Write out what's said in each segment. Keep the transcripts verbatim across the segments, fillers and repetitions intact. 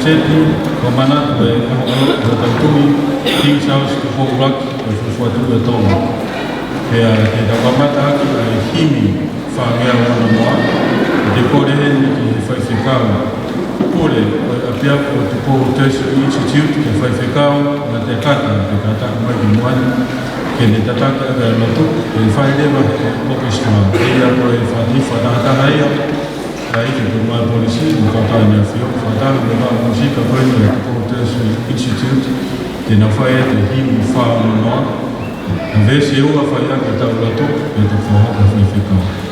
Teti, ko e manatu e, ʻo, ʻo, ʻo tau tui, King Charles Tupou ʻUluaki, ʻo e fuofua Tuʻi ʻo Tonga. Pea te tau kamata ʻaki ʻa e himi fāngeau ono noa, ʻe te kole heni ki he faifekau pule ʻo e ʻapiako Tupou Tertiary Institute, ki he faifekau Ngatekata, ke kātaki mai ki muʻa ni, ke ne tataki ʻaki ʻa e lotu, ke fai leva he orchestra, ʻe ia ko e fānau fakatahataha ia, ʻa ia ke tau mai polisi, mo e kakai ʻEne ʻAfio, fakataha mo e kau mūsika ko eni ʻa e Tupou Tertiary Institute, te nau fai atu e himi fā ono noa, ʻa e veesi ʻe ua fai ʻaki ʻetau lotu, pea tau fakahoko ki he faifekau.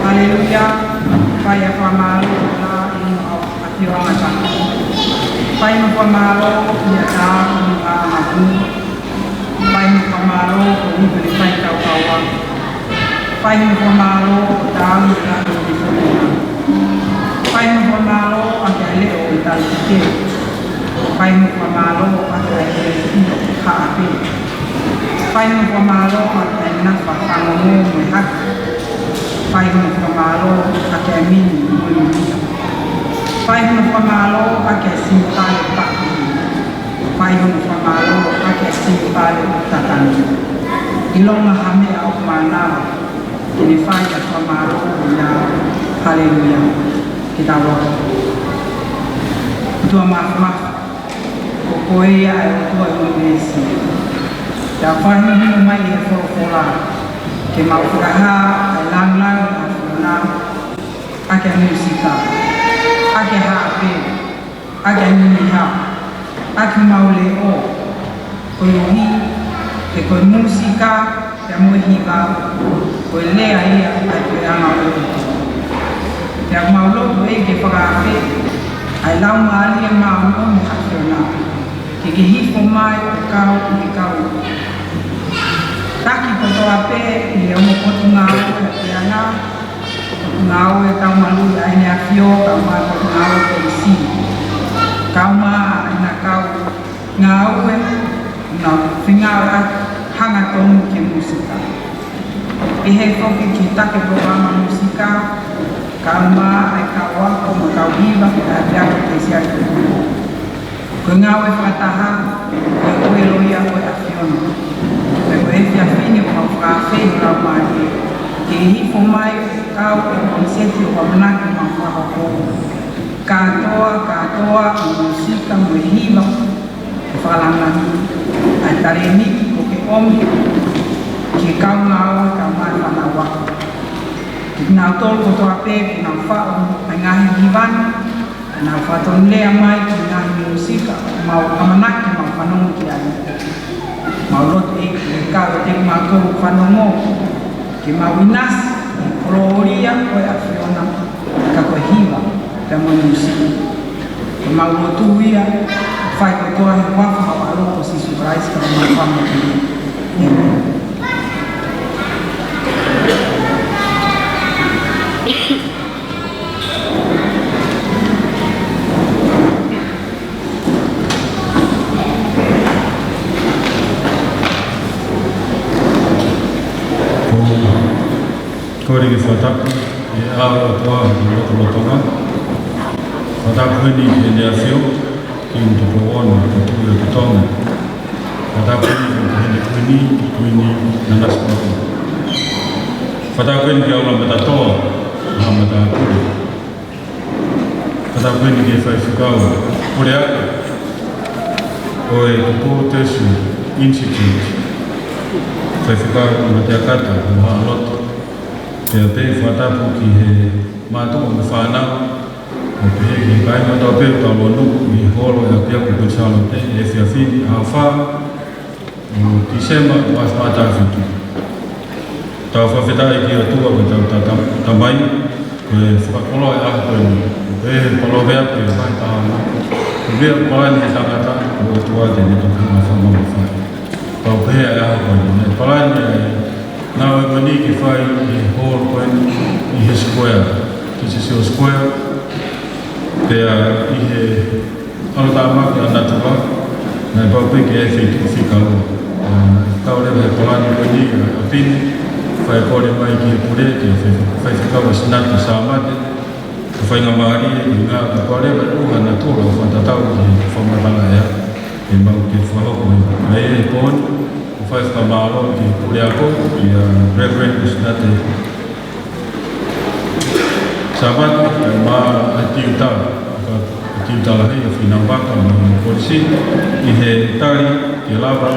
Haleluia. Fai ʻa e fakamālō ʻi he ʻafioʻanga tapu. Fai mo e fakamālō ʻi he ʻaho ni ʻa e ʻaho ni. Fai mo e fakamālō ko e ʻuhi ko ʻene fai kaukauʻa. Fai mo e fakamālō ko e taau ʻi he ʻaho ni. Fai mo e fakamālō ʻaki ʻa e leʻo ʻo e talitite. Fai mo e fakamālō ʻaki ʻa e ʻilo ʻo e haʻape. Fai mo e fakamālō ʻaki ʻa e nafa fanongo mo e haka. Fai mo e fakamālō ʻaki ʻa e mini mo e mini. Fai mo e fakamālō ʻaki ʻa e simipale papi. Fai mo e fakamālō ʻaki ʻa e simipale tatani. ʻIlonga ha meʻa ʻoku mānava ke ne fai ʻa e fakamālō ko ia. Haleluia. Ke tau lotu. ʻOtua Māfimafi, ko koe ia ʻa e ʻOtua ʻo e ʻunivēsi. Te u fakahinohino mai ʻi he folofola, ke mau fakahā ʻa e lāngilangi ʻa e ʻAfiona, ʻaki ʻa e mūsika, ʻaki ʻa e haʻape, ʻaki ʻa e miniha, ʻaki homau leʻo, koeʻuhi he ko e mūsika pea mo e hiva, ko e lea ia ʻa e puleʻanga ʻo e ʻOtua. Pea mau lotu ʻEiki ke fakaafe ʻa e Laumālie Māʻoniʻoni ʻa e ʻAfiona, ke ke hifo mai ʻo kau ʻi he kau taki kotoa pē ʻi he ongo potungāue ʻa e puleʻanga, potungāue taumalu ʻa ʻEne ʻAfio, kae ʻumaʻā e potungāue polisi, kae ʻumaʻā ʻa ʻena kau ngāue, ʻoku nau fengāueʻaki hangatonu ki he mūsika. Pehē foki ki he taki polokalama mūsika, kae ʻumaʻā ʻa e kau ako mo e kau hiva ʻa e ʻApiako Ekalesia Tupou. Ko e ngāue fakataha, ko e ʻuelo ia ʻo e ʻAfiona. Pea ko e efiafi ni ʻoku mau fakaafe ʻi ho Laumālie, ke hifo mai ʻo kau ʻi he koniseti ʻoku ʻamanaki ke mau fakahoko. Kātoa, kātoa ʻa e mūsika mo e hiva, ke fakalāngilangiʻi ʻa e talēniti kuo ke ʻomi ki he kau ngāue kae ʻumaʻā e fānau ako. Kiate kinautolu kotoa pē ʻoku nau faʻu ʻa e ngaahi hiva ni, ʻa e Naʻa fatongia mai ki he ngaahi mūsika, mau ʻamanaki mau fanongo ki ai. Mau lotu ʻEiki ke ke kau ʻiate kimautolu fanongo, ke mau ʻinasi ʻi he kolōlia ʻo e ʻAfiona, ka ko e hiva, pea mo e mūsika. Ko ʻemau lotu ia, fai kotoa ʻi he huafa ʻo ho ʻAlo ko Sīsū Kalaisi ko homau Fakamoʻui. ʻĒmeni. Kole ke fakatapu, ʻe ʻa ʻOtua ʻi he lotolotonga. Fakatapu heni ki he ʻEne ʻAfio, Kingi Tupou Ono, ko e Tuʻi ʻo e Tonga. Fakatapu heni ki he Taʻahine Kuini, Kuini Nanasipauʻu. Fakatapu heni ki he ʻAlo Matatoa, ʻa Matapule. Fakatapu heni ki he faifekau puleako ʻo e Tupou Tertiary Institute, Faifekau Mateakata Mohaʻalotu. Pea pehē fakatapu ki he mātuʻa mo e fānau, ʻo pehē ki he kāinga kotoa pē ʻoku tau lōnuku ʻi he holo ʻo e ʻApiako Kuini Sālote he efiafi ni, ʻaho fā ʻo Tīsema, ua afe mā taha fitu. Tau fakafetaʻi ki he ʻOtua ko hotau ta-, ta-, Tamai, ko e fakakoloa ʻo e ʻaho ko eni. Ko e palōveape ʻe vahe taha ono: Ko e meʻa ʻoku palani ʻe he tangata, ko e ʻOtua te ne toki hanga ʻo fakamamafaʻi. Pau pē ʻa e ʻaho ko eni. Naʻe palani ʻa e ngāue ko eni ke fai ʻi he holo ko eni ʻi he Square, Kitisio Square, pea ʻi he ʻalotāmaki ʻa natula, naʻe pau pē ke ʻi ai e feituʻu fika ua. ʻA, kau leva he palani ko eni ʻa e ʻapi ni, fai e kole mai ki he pule, ki he fai, faifekau ʻa Sinata Sāmate, ko e faingamālie, ʻuhinga ka kole mai ʻa natula ʻo fakatatau ki he fakamatala ʻea, ʻe maʻu ke fakahoko ai. ʻA ia he pō ni, ʻoku fai e fakamālō ki he puleako, kia Reverend Sinata Sāmate, kae ʻumaʻā e tiuta, ʻa e tiuta lahi ʻa Fīnau Vaka mo e polisi, ʻi he tali ke lava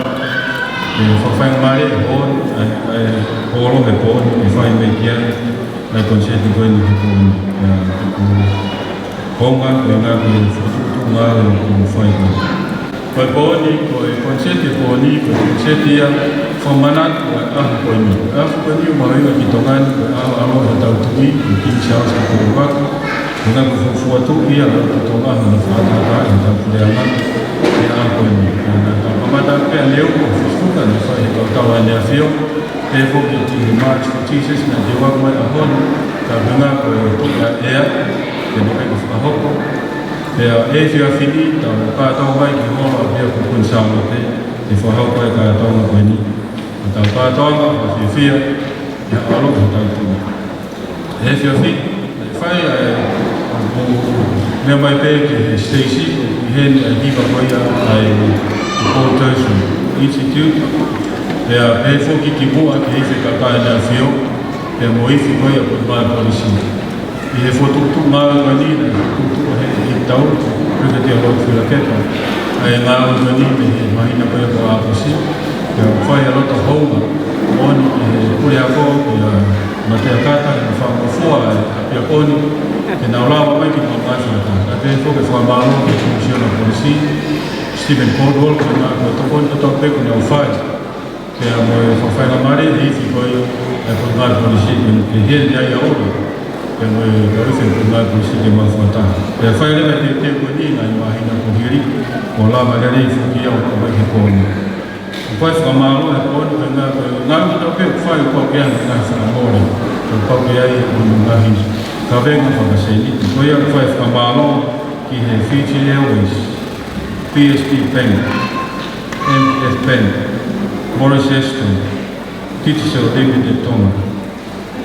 ke fakafaingamālie e holo, ʻa e, ʻa e holo he pō ni, ke fai mai ki ai ʻa e konisēti ko eni he pō ni. ʻIa, ʻoku hounga, ʻuhinga ki he fokotuʻutuʻu ngāue ʻoku fai ko eni. Ko e pō ni, ko e konisēti e pō ni, ko e konisēti ia fakamanatu ʻo e ʻaho ko eni. ʻAho ko eni ʻoku mahuʻinga ki Tonga ni, ko e ʻaho ʻaloʻofa ʻo hotau Tuʻi, ko Kingi Sālesi ko e Ua. ʻUhinga ko e fuofua tuʻi ia ʻo Tonga, hono fakatātā ʻe hotau puleʻanga ʻi he ʻaho ko eni. Pea naʻa tau kamata pē ʻa e leo ko e fuofua naʻe fai ʻe he kau tau ʻa ʻEne ʻAfio, pehē foki ki he March for Jesus naʻe ʻoatu mai he ʻaho ni, ka ko e ʻuhinga ko e tuʻi ʻa e ʻea, ke ne ʻikai ke fakahoko. Pea ʻi he efiafi ni, tau kātoa mai ki he holo ʻo e ʻApiako Kuini Sālote, ke fakahoko e kātoanga ko eni. Ko ʻetau kātoanga fakafiefia, ʻi he ʻaloʻofa ʻo hotau Tuʻi. ʻI he efiafi, naʻe fai ʻa e, ʻo, ʻo, meʻa mai pē ki he siteisi, ʻi heni ʻa e hiva ko ia ʻa e Tupou Tertiary Institute, pea pehē foki ki muʻa ki he ifi ʻa e Kau Tau ʻa ʻEne ʻAfio, pea mo e ifi ko ia ʻa e Potungāue Polisi. ʻI he fokotuʻutuʻu ngāue ko eni, naʻe fokotuʻutuʻu ʻe he ʻEiki Tau, Brigadier Lord Fielakepa, ʻa e ngāue ko eni mei he māhina ko ia ko ʻAokosi, pea ʻoku fai ʻa e loto hounga moʻoni ki he puleako, kia Mateakata, mo e fanga fua ʻa e ʻapiako ni, ke nau lava mai ke nau ngāue fakataha. Kae pehē foki e fakamālō ki he Komisiona Polisi, Stephen Caldwell, ko e ngāue, ko e tokoni kotoa pē kuo nau fai. Pea mo e fakafaingamālie ʻe he ifi ko ia ʻa e Potungāue Polisi ke, ke hili ai ʻa ʻoku, pea mo e kau ifi ʻo e Potungāue Polisi ke mau fakataha. Pea fai leva e teuteu ko eni ʻi he ngaahi māhina kuo hili, ʻo lava lelei foki ia ʻo aʻu mai ki he pō ni. ʻOku fai e fakamālō he pō ni, ko e ngā-, ko e ngāue kotoa pē ʻoku fai ʻoku pau ke ʻi ai e ngaahi fakamole, ʻoku pau ke ʻi ai e ngaahi kavenga fakasēniti. Ko ia ʻoku fai e fakamālō ki he Fiji Airways, P S B Bank, M F Bank, Morris Eston, Digicel Limited Tonga,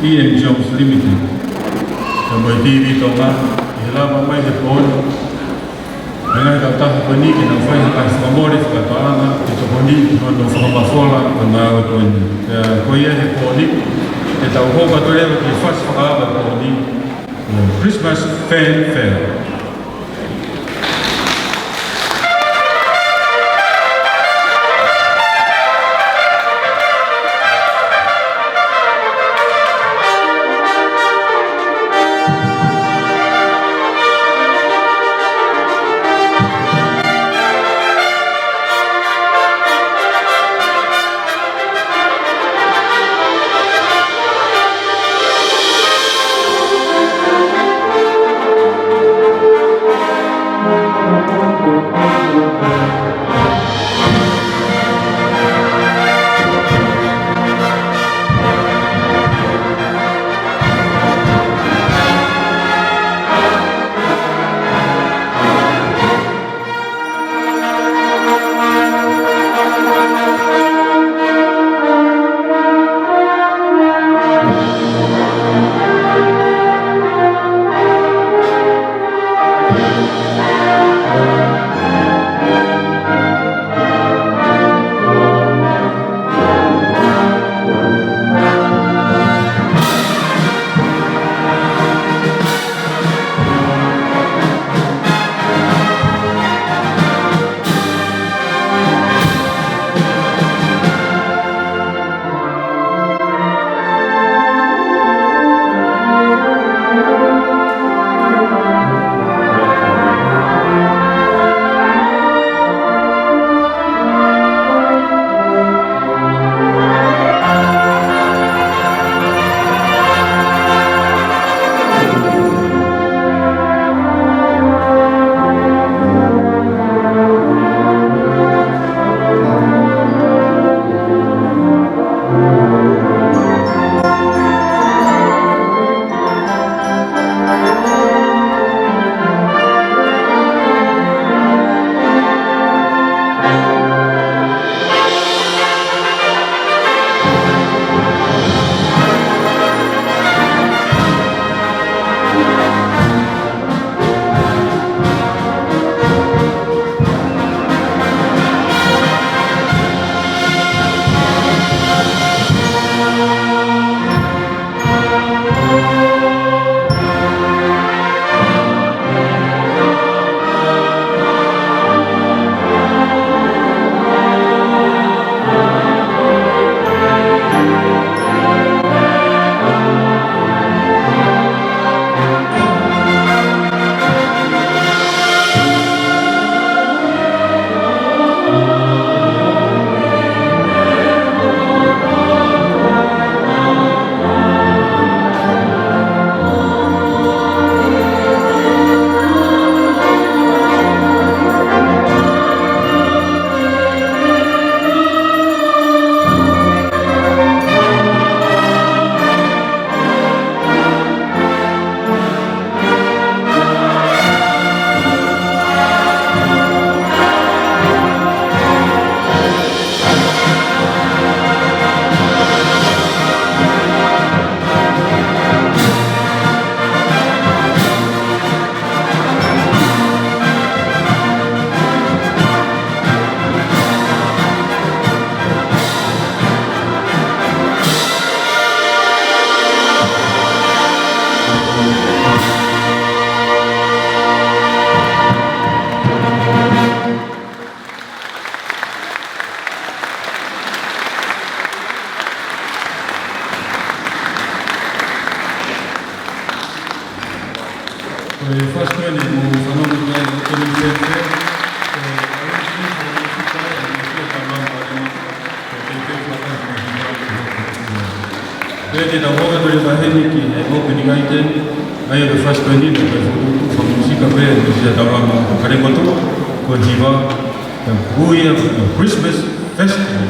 E M Jones Limited, pea mo e T V Tonga, ʻi he lava mai he pō ni, mo e ngaahi kautaha ko eni ke nau fai ha ngaahi fakamole fakapaʻanga, ke tokoni ki hono fakamafola ʻo e ngāue ko eni. Pea ko ia he pō ni, ʻe tau hoko atu leva ki he fasi fakaava e pō ni, ʻo e Christmas Fanfare. First Twenty, mo fanongo mai ʻi he Twenty Fair. ʻE, ʻa e ʻuhinga ʻo e fakaʻosi ʻa e Twenty Fair, ʻa e Twenty Fair, ʻa e Twenty Fair. Pea te tau hoko atu leva heni ki he opening item, ʻa ia ko e First Twenty, mo e fakaʻosi ʻa e fakaʻosi ʻa e Twenty Fair, ʻa e Twenty Fair, ko e hiva, ko e Puia, ko e Christmas Festival.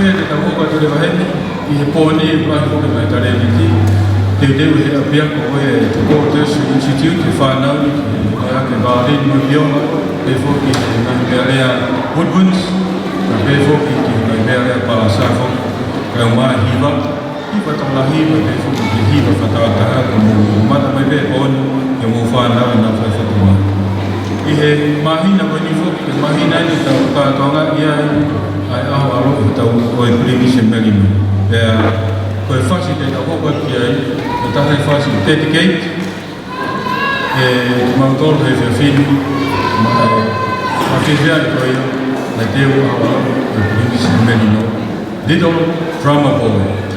Pea te tau hoko atu leva heni, ʻi he pō ni ʻoku lahi foki mai talēniti. Teuteu he ʻapiako ʻo e Tupou Tertiary Institute e fānau ni, ʻa ia ke vāleni mo viola, pehē foki ki he ngaahi meʻalea woodwinds, pea pehē foki ki he ngaahi meʻalea palasa foki, kae ʻumaʻā hiva, hiva tokolahi, pea pehē foki ki he hiva fakatahataha, ke mou mamata mai pē he pō ni, ke mou fānau ʻi he ngaahi fai fatongia. ʻI he māhina ko eni foki, ko e māhina eni ʻoku tau kātoanga ai, ʻa e ʻaho ʻAloʻofa ʻo e Pilinisi Melino. Pea ko e fasi te tau hoko atu ki ai, ko e taha e fasi dedicate, ʻe mautolu he efiafi ni, mo e ʻafiafi ko ia, ʻa e teu ʻaho ʻAloʻofa ʻo e Pilinisi Melino. Little Drummer Boy.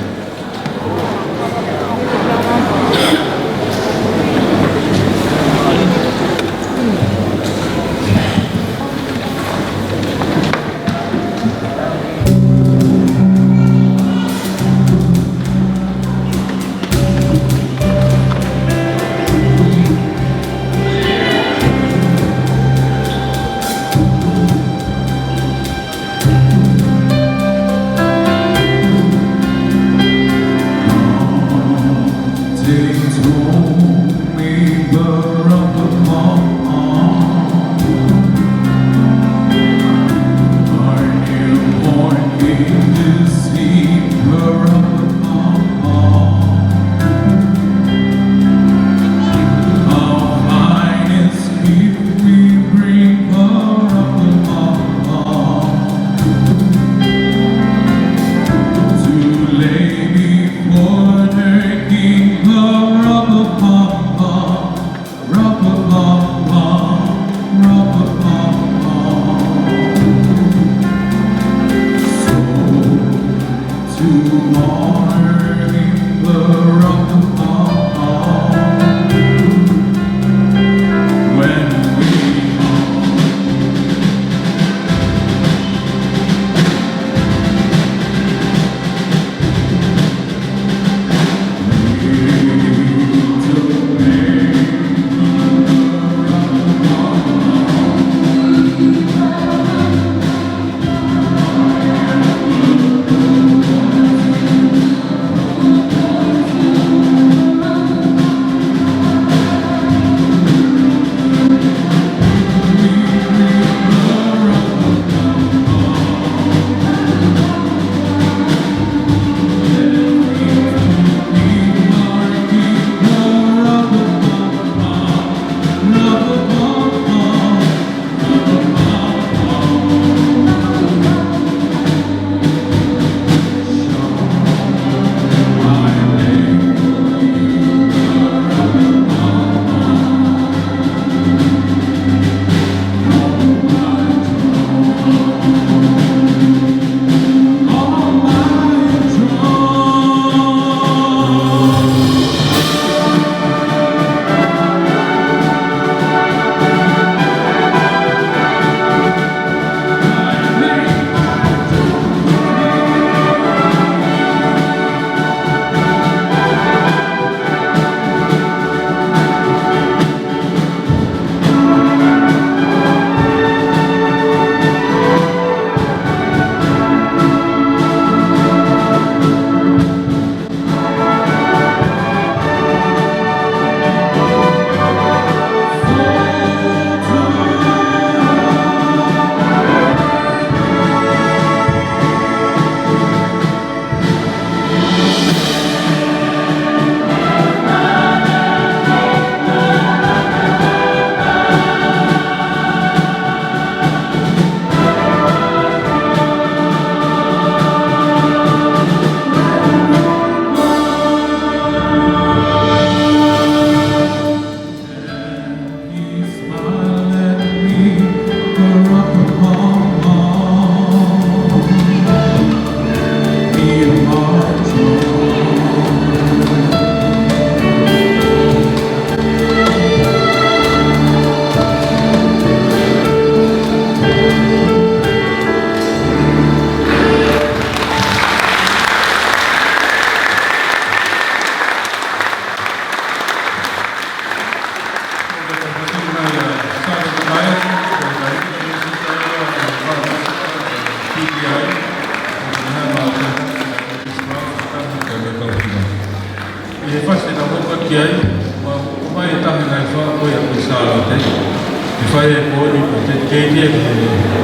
Fai e poini ko e tetikei ia ki he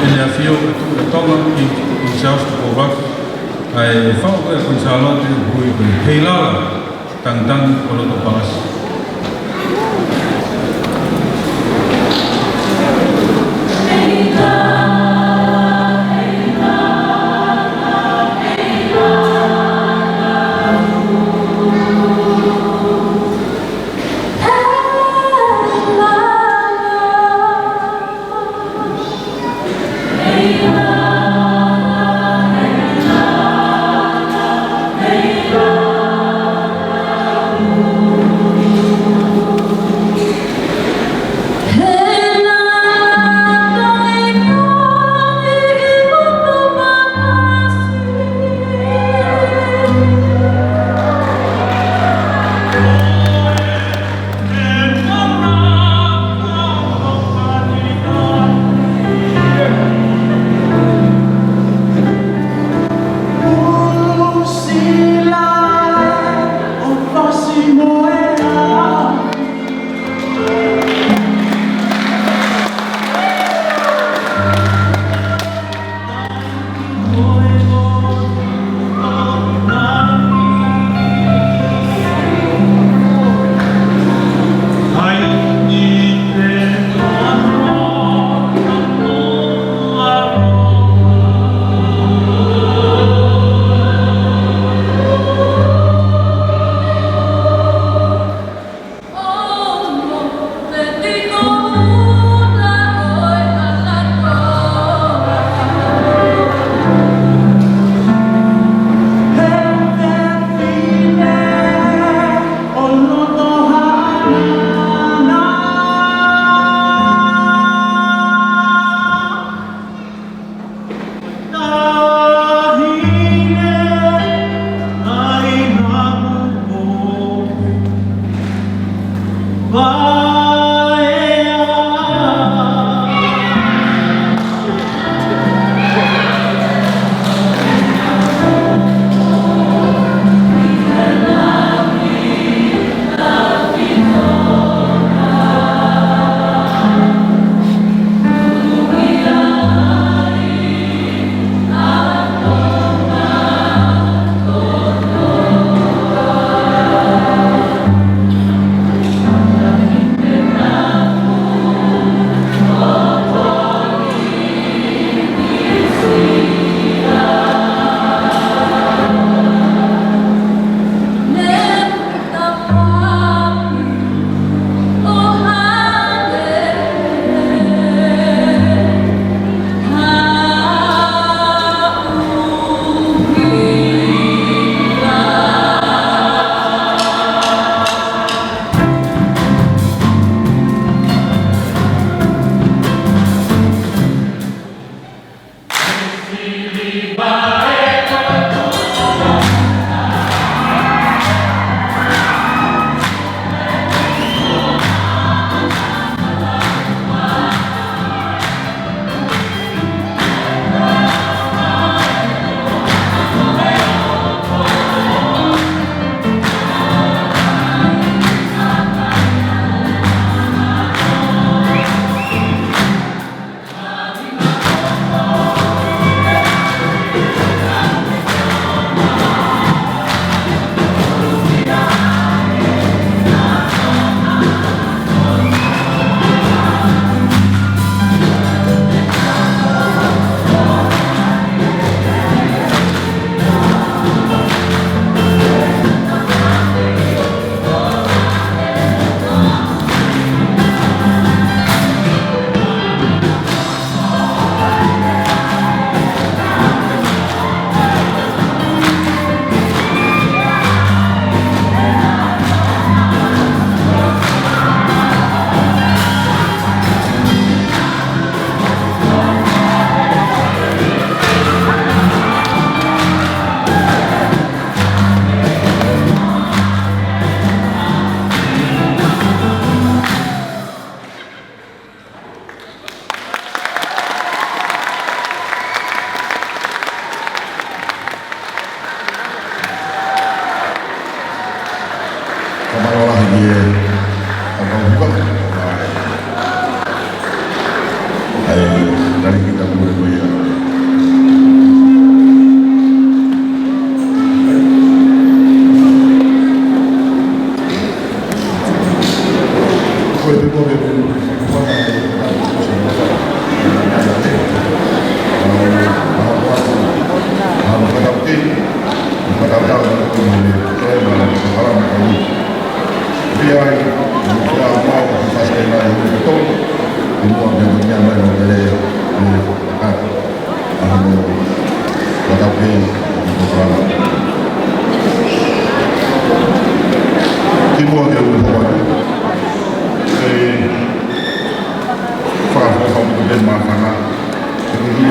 ʻEne ʻAfio ʻa e Tuʻi ʻo Tonga, King Charles the Fourth. ʻA e fanga ko ē ʻa Kuini Sālote, ʻoku ui ko e Heilala Tangitangi ʻo Loto Palasi.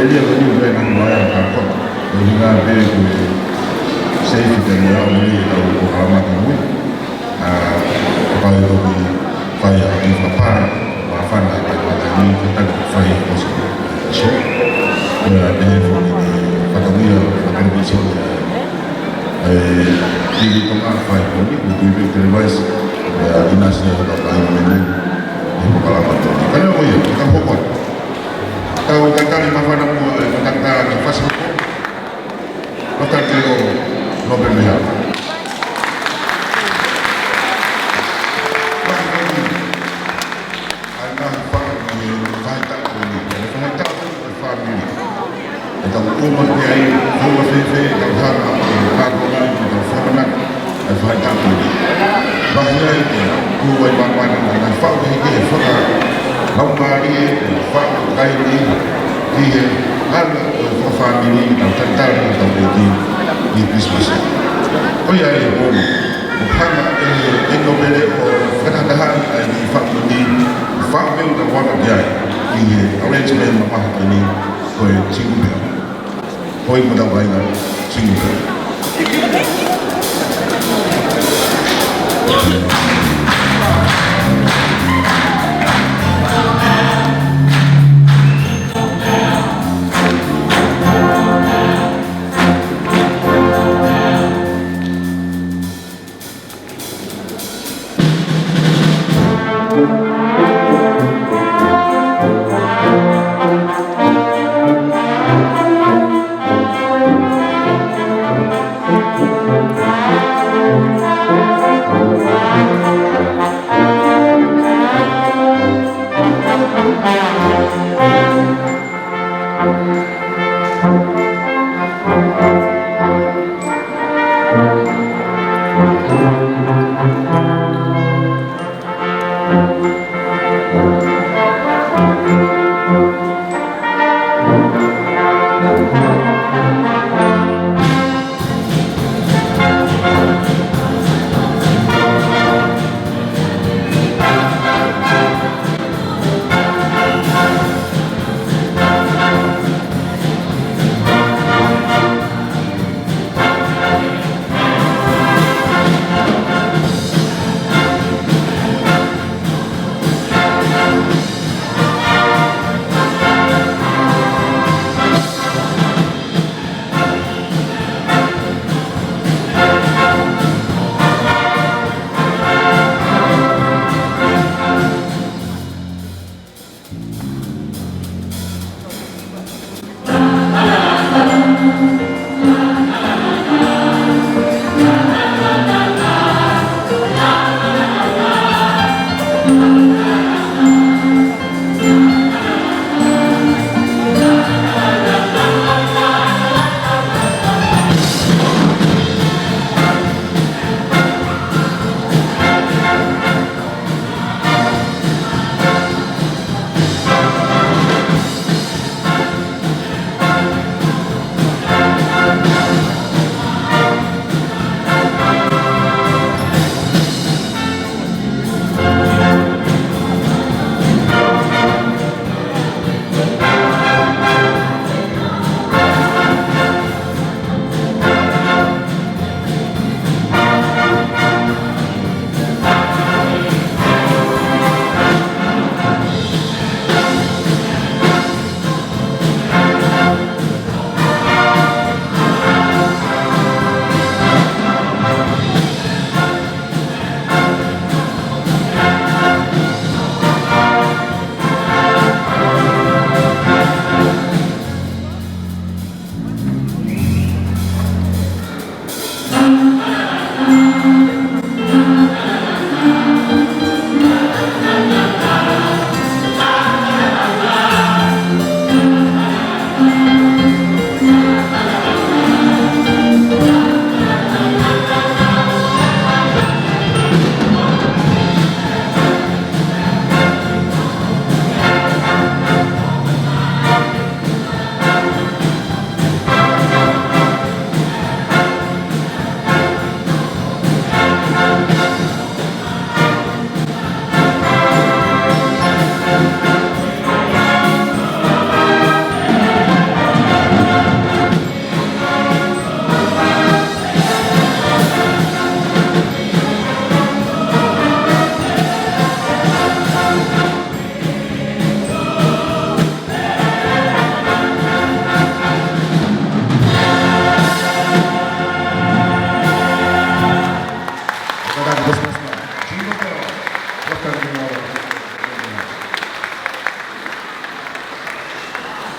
Ia ko e niu pē na kua ia ka ko. Ko e hinga pē ko e seifi ke ne au ni e tau ko ka mata mui. A, kapau ko e fai a ki fapara, ma fana ke mata mui ke taku fai ko si. So, ko e a pē fo ni ke fata mui a fata mui so ni a. E, ki ki toma fai ko ni, ko ki pē te le mais, e, a inasi a ka fai ko ni, e ko ka la mata mui. Ka leo ko ia, ka hoko. Tau tatali mafana mo e tatali fasi. Tatali ke lo lo pe mea. Ai na pa ni fai ta ko ni. Fai ta ko ni family. E tau uma ke ai, uma fefe, e tau hanga, e tau hanga, e tau whakamana. E fai tapu. Mahi ai ke kuo ai mamana na nai whau he ke whaka. Laumālie, whau kai ni, ki he ala o whakafāmili, tau tatala, tau pēki, ki Christmas. Ko ia e pono, o hanga e, e nopele o whakataha ai ni whau ni, whau meu tau waka ki ai, ki he arrangement ma maha ni, ko e tingu pea. Hoi mo tau vaina, singi.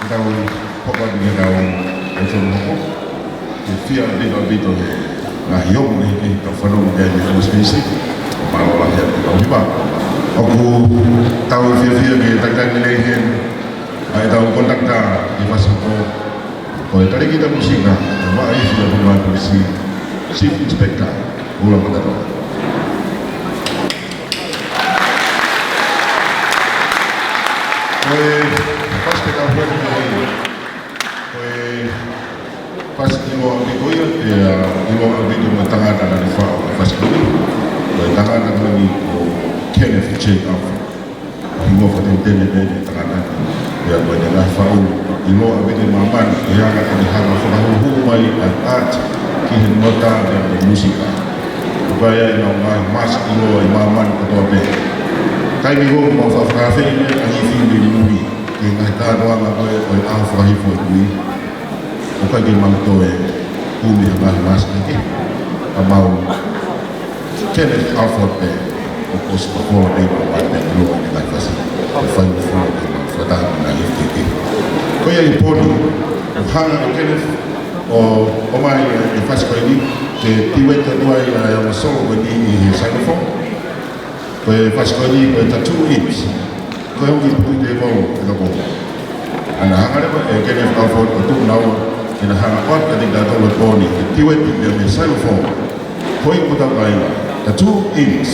Tau hoko atu ki heʻetau ʻaho ni. Ke fie ʻaupito ʻaupito he ngaahi ongo kehekehe ʻoku tau fanongo ki ai mei he Homo Space. Mālō lahi atu ki he kau hiva. ʻOku tau fiefia ke takitaki lelei heni ʻa ʻetau konitakitā ʻi he fasi ko, ko e talēkita mūsika, ʻa Vaʻa Ifi ʻa Puna Polisi, Chief Inspector, Ula Makatoa. Ko e fasi te tau hoko ki ai, ko e fasi ʻiloa ʻaupito ia, pea ʻiloa ʻaupito mo e tangata naʻa ne faʻu e fasi ko eni. Ko e tangata ko eni ko Kenneth J. Alford. Hingoa fakateniteni pē ʻene tangata ni. Pea ko ʻene ngaahi faʻu ʻiloa ʻaupito ʻi māmani, ʻe hanga ʻene hanga ʻo fakahūhū mai ʻa e ʻaati ki he motuʻa pea mo e mūsika. ʻOku ʻi ai ʻenau ngaahi mask ʻiloa ʻi māmani kotoa pē. Taimi ko ē ʻoku mau faʻa fakaafeʻi mei ai ʻa e ngaahi fili mei muli ki he ngaahi kātoanga ko ē ʻo e ʻaho fakahifo ʻo e kui, ʻoku ʻikai ke mau toe kumi ha ngaahi mask kehe. Ka mau Kenneth Alford pē, ʻoku ʻosi pakola pē ʻi māmani pē ʻi loto ʻi he ngaahi fasi. ʻE fai mo fua ke mau fakataha mo e ngaahi fili kehekehe. Ko ia ʻi he pō ni, ʻoku hanga ʻe Kenneth ʻo ʻomai e fasi ko eni ke tiueti atu ai ʻa e ongo solo ko eni ʻi he xylophone. Ko e fasi ko eni ko e The Two Imps. Ko e ongo kiʻi puʻi tēvolo ʻe toko ua. ʻA ia naʻe hanga leva ʻe Kenneth Alford ʻo tuku naua ke na hanga ʻo ʻoatu kiate kitautolu he pō ni ke tiueti ia mei he xylophone. Ko ia ʻoku tau kāinga, The Two Imps.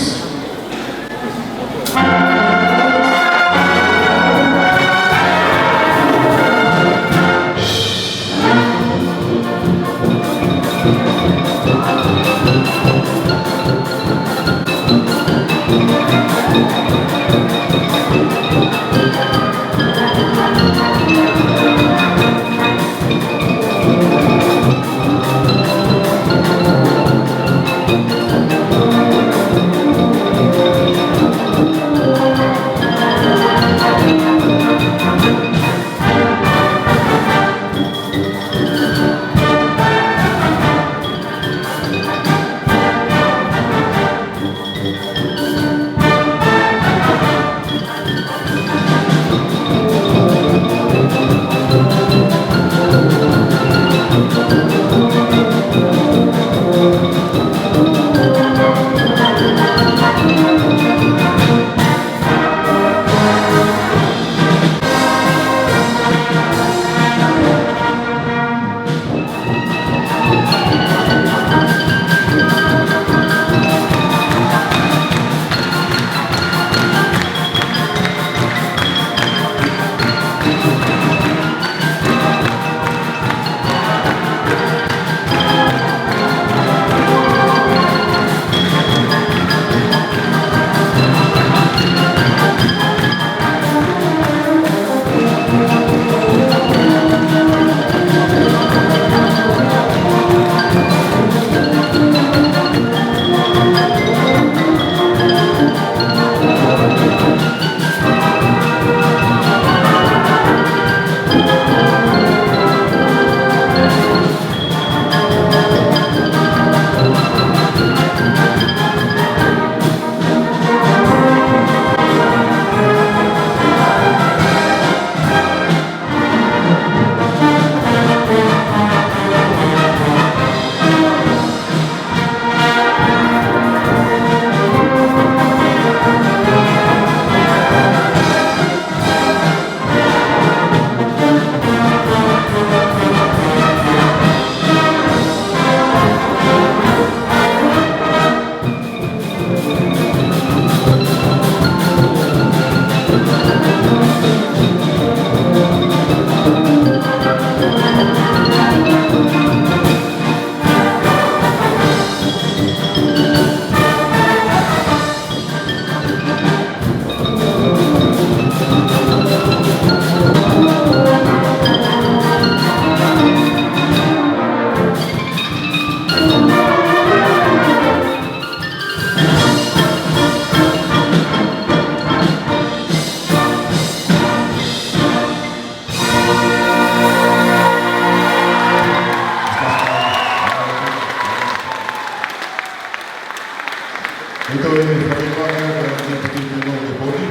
Ito e fakaʻiloa ʻa e Toketā Tino Keponi,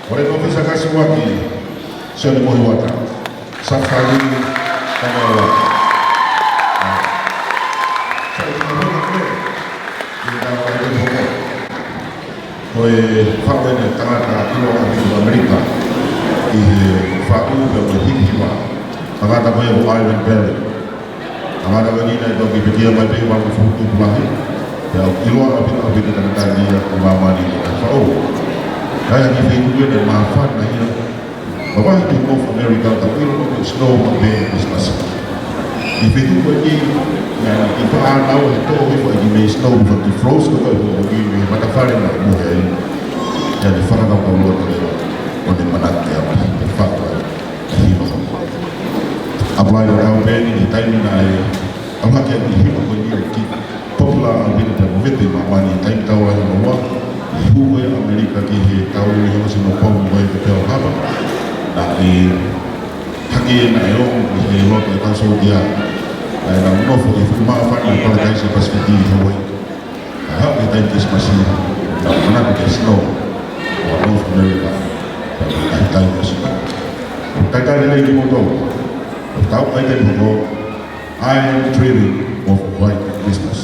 ʻo e ʻōfisa kasiwaki, Sione Mohiuata. Safari, Tanawa. Sai, tanawa, tanawa. Ko e faʻu ʻeni e tangata ʻiloa ʻaupito ʻi ʻAmelika ʻi he faʻu pea mo e hiki hiva. Tangata ko ia ko Ivan Berry. Tangata ko eni naʻe toki pekia mai pē ʻi he valungofulu tupu lahi. Pea ʻiloa ʻaupito, ʻaupito e tangata ni ʻi māmani ʻi he faʻu. Ka ʻi he feituʻu ʻeni naʻe māfana ia. Vahevahe ki North America, tau ʻilo ko e snow maʻu pē ʻi Christmas. ʻI he feituʻu ko eni, naʻe ʻi fānau he tō he fai ki mei snow, fai ki frost, ko e fai ki mei matafale naʻe mohe ai. ʻIa ne fakakaukau loa ke lea, ʻo ne manatu ke ʻalu, ke faʻu ai e hiva. Apply ʻo kau pē ʻi he taimi naʻe ʻalu hake ai e hiva ko eni ʻo ki popular ʻaupito pea mo e vete ʻi māmani he taimi Taʻu Valu Noa ua, ʻi he hū ko ia ʻa ʻAmelika ki he tau ʻi he ongosi no pau mo e Pearl Harbor, naʻe hake naʻe ō ʻi he loto e kau sōtia, naʻa nau nofo ʻi he fuʻu māfana ʻi he Palataisi Pasifiki ʻi Hawaii. Naʻe haʻu ki he taimi Kilisimasi, naʻa nau manatu ki he snow, ʻo North America, naʻe taimi snow. Talitali lelei kimoutolu, ʻo tau kai te hoko, I am dreaming of a white Christmas.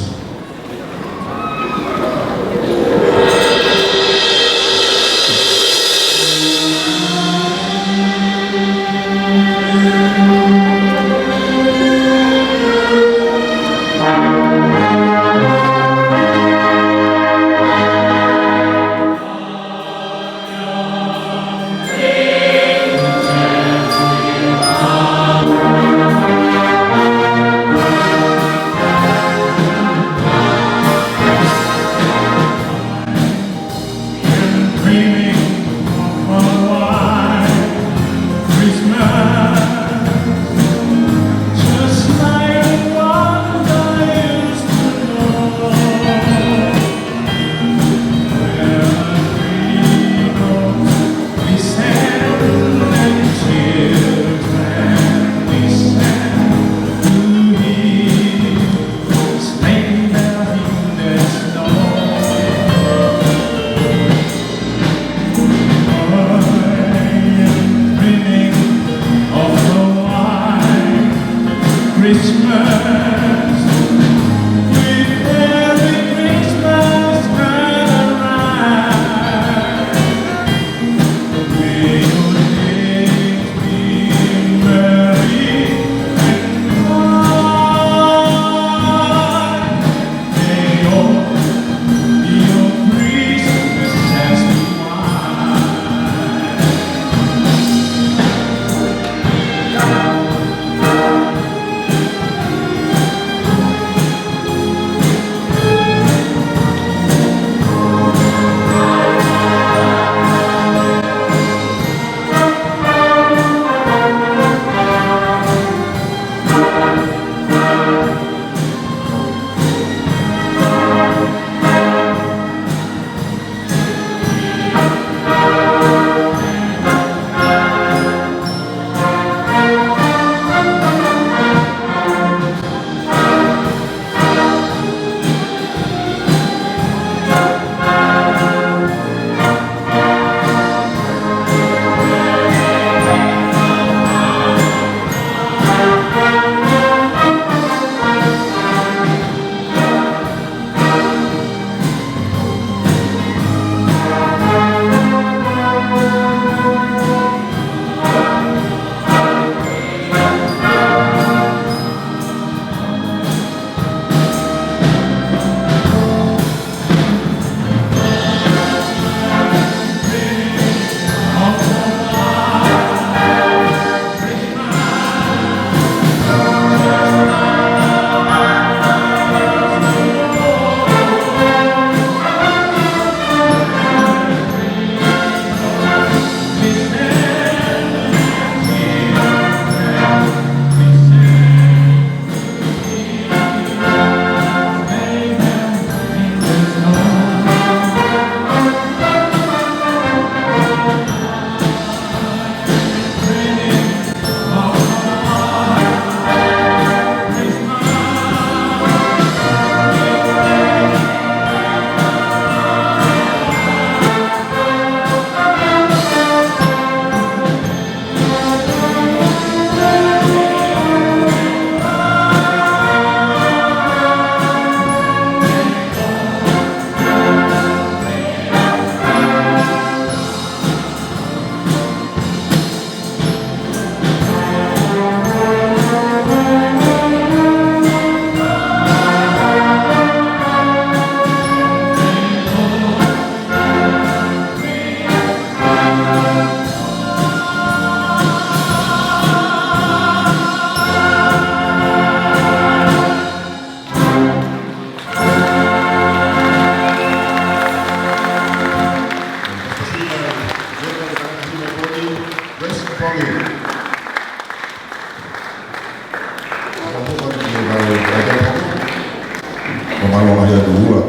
Ko e mālō mai atu ua.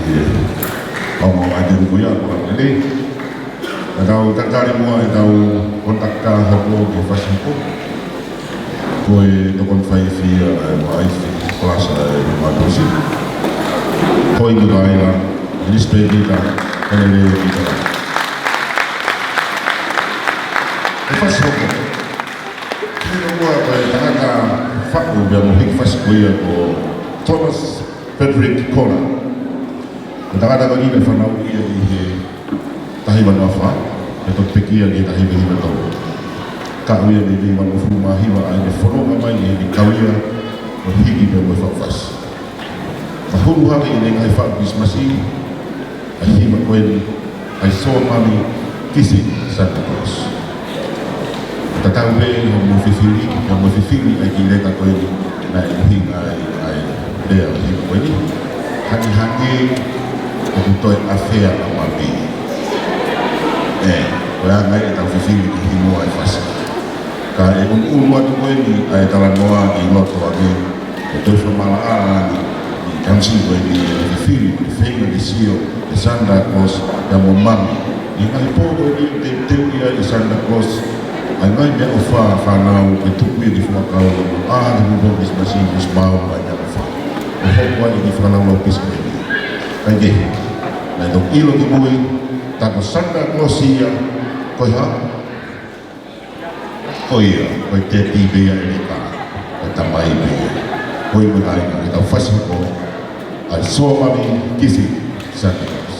ʻIo. Ko e mālō mai atu ua, ko e lelei. Naʻa tau tatali muʻa ʻetau konitakitā hoko ki he fasi hoko. Ko e tokoni faiʻefi ia ʻa e Maʻaifi Plaza ʻi Matusi. Ko e Nukaila, Elizabeth Peter, Henry Peter. ʻE fasi hoko. Ko e tangata faʻu pea mo e hiki fasi ko ia ko Thomas Frederick Koller. Ko e tangata ko eni naʻe fanauʻi ia ʻi he taha hiva noa fā, pea toki pekia ki he taha hiva hiva tolu. Kau ia mei he taha hiva noa fā mā hiva, ʻa ia ne fononga mai ʻi he kau ia ʻo hiki pea mo e faʻu fasi. Mahulu hake ʻene ngaahi faʻu Kilisimasi, ʻa e hiva ko eni, I Saw Mommy Kissing Santa Claus. Tatau pē hoʻomo fifili, hoʻomo fifili ʻa e kiʻi leta ko eni, naʻe ʻuhinga ai ʻa e lea ʻo e hiva ko eni. Hangehangē ʻoku toe ʻafea ʻa Mami. ʻE, ko e anga ia ʻetau fifili ki he hingoa ʻo e fasi. Ka ʻe ʻunuʻunu atu ko eni ʻa e talanoa ʻi loto ange, ʻo toe fakamaʻalaʻala ange ʻi he tamasiʻi ko eni ʻene fifili mo ʻene feinga ke sio ʻe Santa Claus pea mo Mami. ʻI he ngaahi pō ko eni ʻoku teuteu ai ʻe Santa Claus ʻa e ngaahi meʻaʻofa ʻa e fānau ke tuku ia ki he fuakava, ʻa e tuku pō Kilisimasi, Kilisimasi maʻu ʻa e meʻaʻofa. ʻO hoko ai ʻene fakalaulauloto Kilisimasi. Kae kehe, naʻe toki ʻilo kimui, tā ko Santa Claus ia, ko e hā? Ko ia, ko e teti pē ia ʻene kā, ko e tamai pē ia. Ko ia ko e ʻuhinga ʻetau fasi hoko, I Saw Mommy Kissing Santa Claus.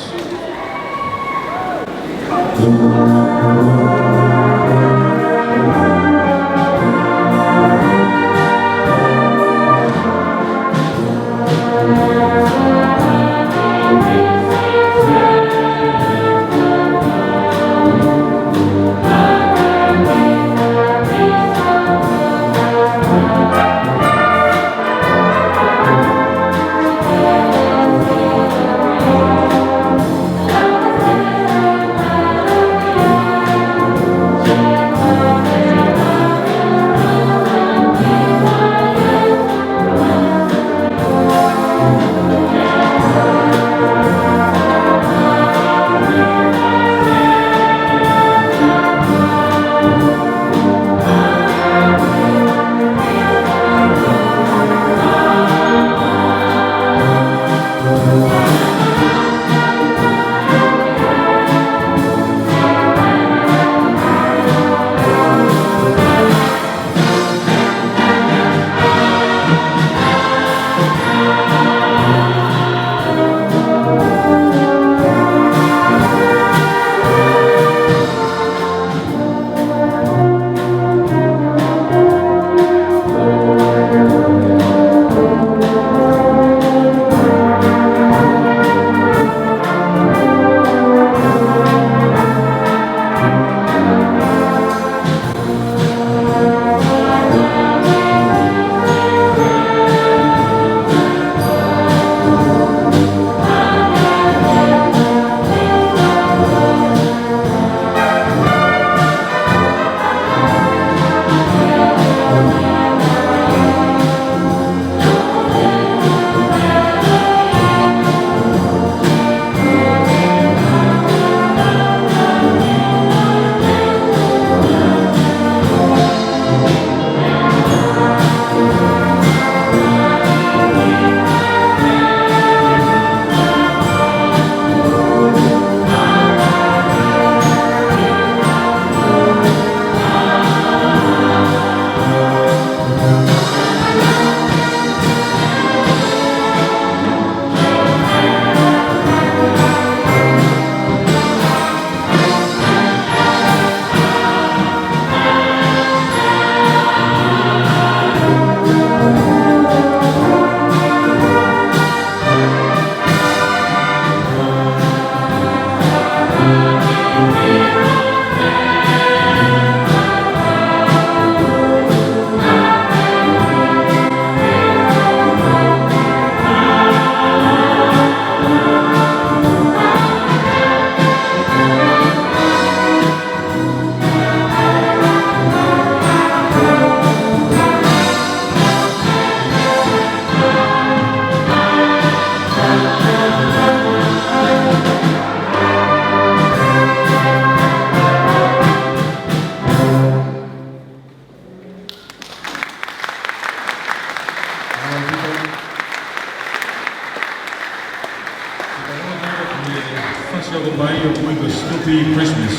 Christmas.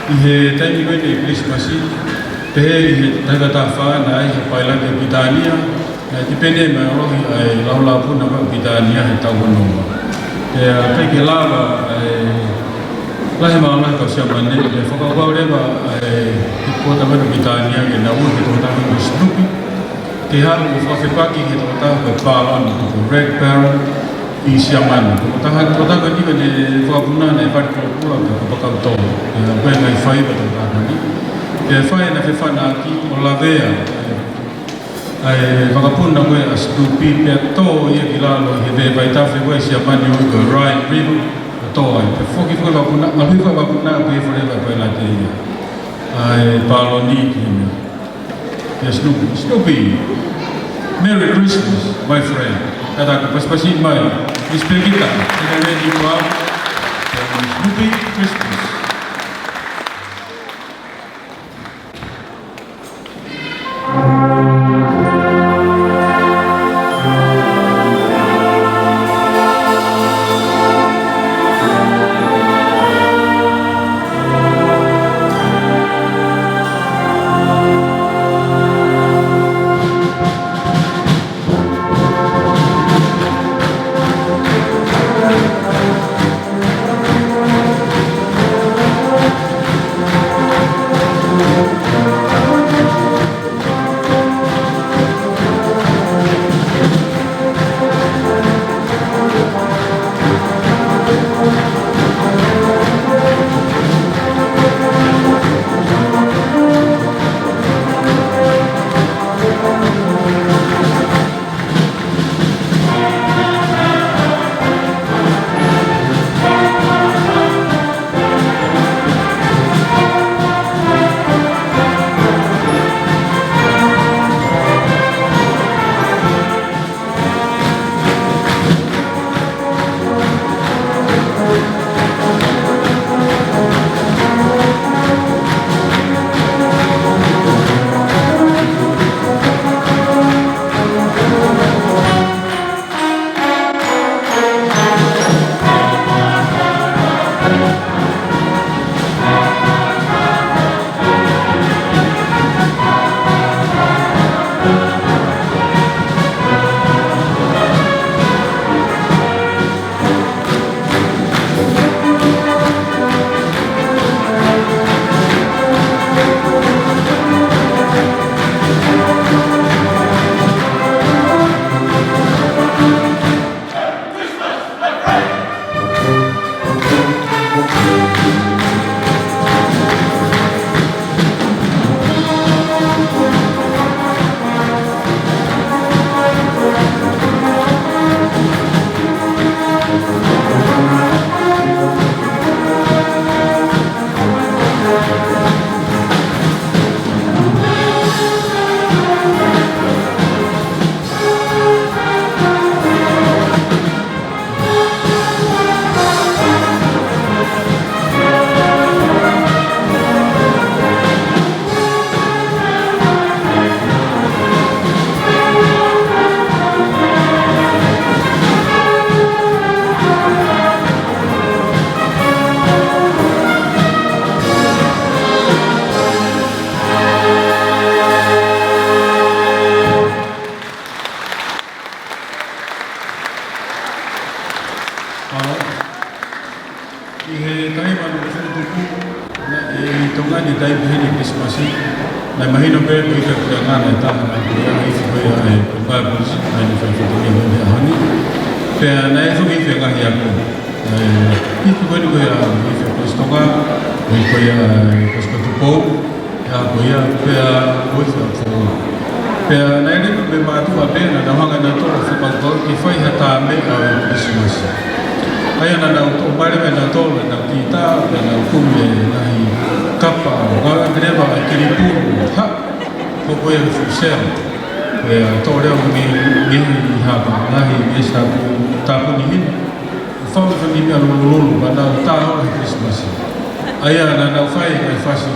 ʻI he taimi ko eni Christmas, pehē ʻi he taha hiva taha fā naʻe ʻi ai ha pailate ʻi Pilitānia, naʻe tipeni mai ʻo ʻaloʻi ʻa e laulāpuna ʻa Pilitānia he taʻu hono ua. Pea ʻikai ke lava ʻa e lahi māmani kau Siamane, pea fakakaukau leva ʻa e headquarter ʻa Pilitānia ke nau ui e tokotaha ko Snoopy ke haʻu ʻo fakafepaki he tokotaha ko e pāloni, ko e Red Baron ʻi Siamane. Ko e tokotaha, tokotaha ko eni naʻe fakapuna, naʻe fai ko e pula ko e kapakau tō. Pea ko e ngaahi faiva tokotaha ko eni. Pea fai ʻena fefanaki ʻo lavea ʻa e vakapuna ko ē ʻa Snoopy, pea tō ia ki lalo he vaitafe ko ē ʻi Siamane ʻoku ui ko e Rhine River, ʻo tō ai. Pea foki foki e vakapuna, ʻalu hifo e vakapuna, pea fai leva e pailate ia ʻa e pāloni ki heni. Ia Snoopy, Snoopy, Merry Christmas, my friend. Kātaki pasipasi mai, Miss Pekita, ʻi he leni kua, Snoopy Christmas. ʻI he taha hiva noa fitu tupu, naʻe ʻi Tonga ni taimi pehē ni Kilisimasi, naʻe mahino pē ko e ʻikai ko e ngaahi taha naʻe ʻi ai e ifi ko ia ʻa e Pulisi, naʻe fai fatongia mo e ʻaho ni. Pea naʻe foki e ifi ʻa e ngaahi ako. ʻA e ifi ko eni ko ia, ifi ʻa Kolisi Tonga, ko ia, ko Kolisi ko Tupou, ʻa ia ko ia, pea ko e ifi ʻa Foʻou. Pea naʻe lele mo e mātuʻa pē naʻa nau hanga ʻe nautolu ʻo fakakaukau ke fai ha tā meʻa ʻo e Kilisimasi. ʻA ia naʻa nau toʻo mai leva ʻe nautolu ʻenau kītā, pea nau kumi e ngaahi kapa, ngāueʻaki leva e kili pulu, ha, ko ko e fuʻu sela. Pea toʻo leva mo e ngaahi, ngaahi hapa, ngaahi, ngaahi tāpu-, tāpuni hina. Fau e fanga meʻa lulululu, pea nau tā holo he Kilisimasi. ʻA ia naʻa nau fai e ngaahi fasi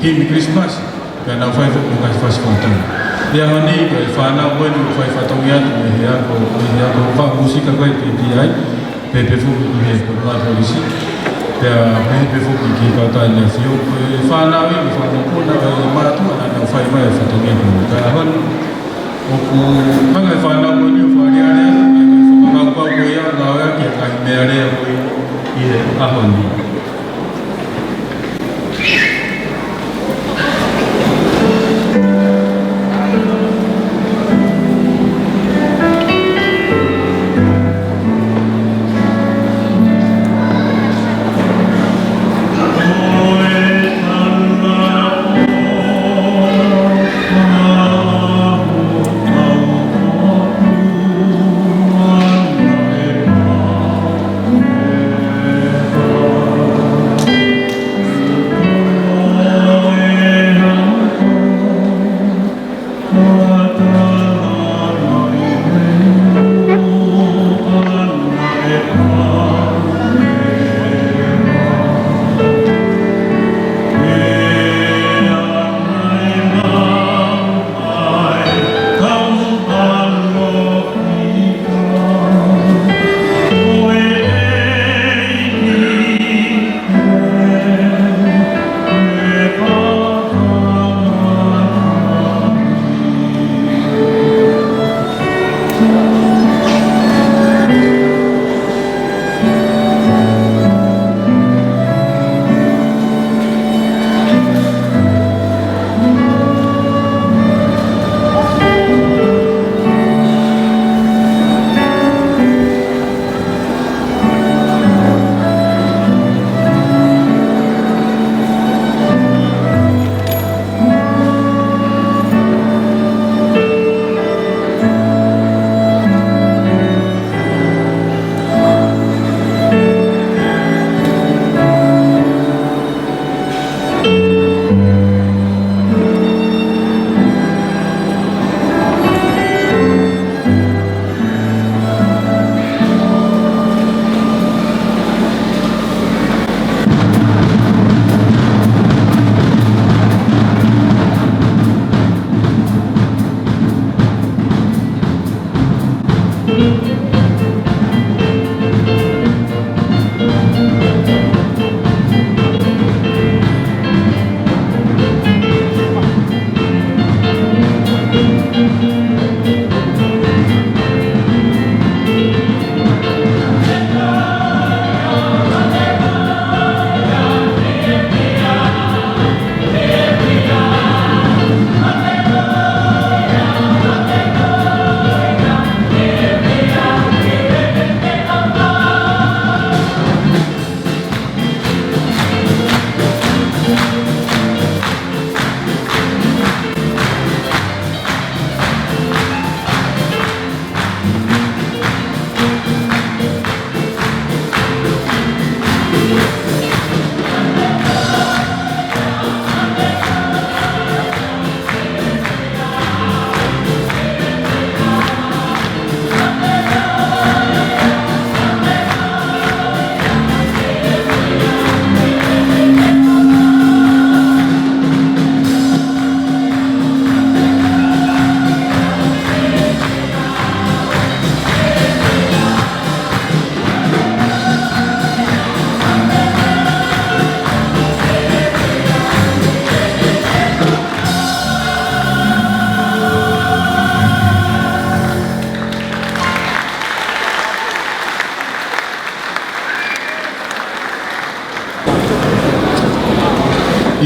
himi Kilisimasi, pea nau fai foki e ngaahi fasi fatongia. ʻI he ʻaho ni, ko e fānau ko eni ʻoku fai fatongia atu mei he ako, mei he ako fakamusika ko ē ʻi T T I, pea pehē foki ki he Kolisi Tonga. Pea pehē pē foki ki he kautaha ʻa e Siu, ko e fānau ia, ko e fanga mokopuna, ko e mātuʻa naʻa nau fai mai e fatongia ko eni. Ka ʻaho ni, ʻoku hanga ʻe he fānau ko eni ʻo fakaʻaliʻali atu, ʻa e fakakaukau ko ia, ngāueʻaki e ngaahi meʻalea ko ia ʻi he ʻaho ni.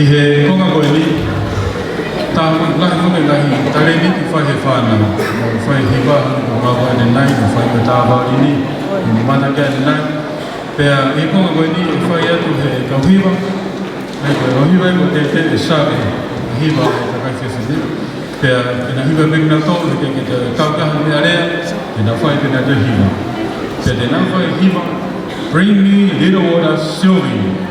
ʻI he konga ko eni, tā ko e lahi foki e ngaahi talēniti fai ʻe he fānau. Mo fai hiva, mo ngāue ʻanenai, mo fai ko e tā vaolini, mo mata ke ʻanenai. Pea ʻi he konga ko eni, ʻe fai atu ʻe he kau hiva, ʻa ia ko e kau hiva ʻe ko e tētē ʻe sake, hiva ʻe kakai fefine. Pea, ʻe na hiva pē kinautolu, he ʻikai ke te kau kaha meʻalea, ʻe na fai pē nautolu hiva. Pea te na fai hiva, Bring Me Little Water, Sylvie.